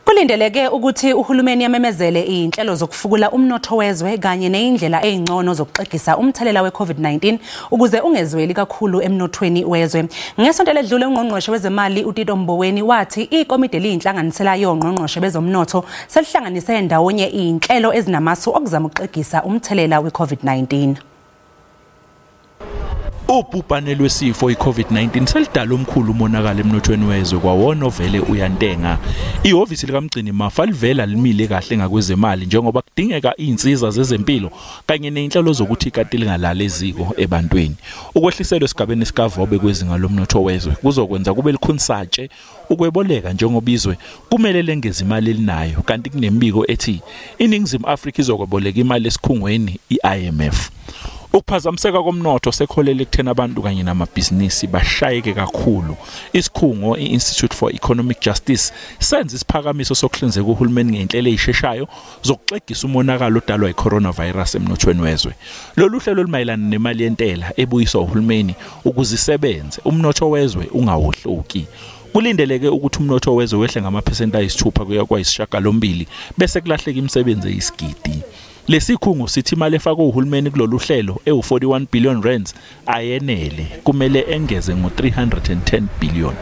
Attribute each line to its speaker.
Speaker 1: Kulindeleke ukuthi uhulumeni amemezele izinhlelo zokufukula umnotho wezwe kanye nezindlela ezingcono zokuxegisa umthelela we-COVID-19 ukuze ungezweli kakhulu emnothweni wezwe. Ngesonto eledlule ungqongqoshe wezemali uTito Mboweni wathi ikomidi eliyinhlanganisela yongqongqoshe bezomnotho selihlanganise ndawonye izinhlelo ezinamasu okuzama ukuxegisa umthelela we-COVID-19.
Speaker 2: Ubhubhane lwesifo i-COVID-19 selidala omkhulu umonakalo emnothweni wezwe kwawona ovele uyantenga. Ihhovisi likamgcini mafa livela limile kahle ngakwezemali njengoba kudingeka izinsiza zezempilo kanye nezinhlelo zokuthi ikati lingalali eziko ebantwini. Ukwehliselwa esigabeni sikavobe kwezinga lomnotho wezwe kuzokwenza kube likhunsatshe ukweboleka njengoba izwe kumele lengeze imali elinayo, kanti kunemibiko ethi iNingizimu Afrika izokweboleka imali esikhungweni i-IMF. Ukuphazamiseka komnotho sekholele ekutheni abantu kanye namabhizinisi bashayeke kakhulu. Isikhungo i-Institute for Economic Justice senza isiphakamiso sokuhlinzeka uhulumeni ngezinhlelo ezisheshayo zokuxegisa umonakalo odalwa i-coronavirus emnothweni wezwe. Lolu hlelo olumayelana nemali yentela ebuyiswa uhulumeni ukuze isebenze umnotho wezwe ungawohloki. Kulindeleke ukuthi umnotho wezwe wehle ngamaphesenti 6 kuya kwayisishiyagalombili bese kulahleka imisebenzi eyisigidi. Lesikhungo sithi imali efakwe uhulumeni kulolu hlelo ewu-41 billion rands ayenele, kumele engeze ngo-310 billion.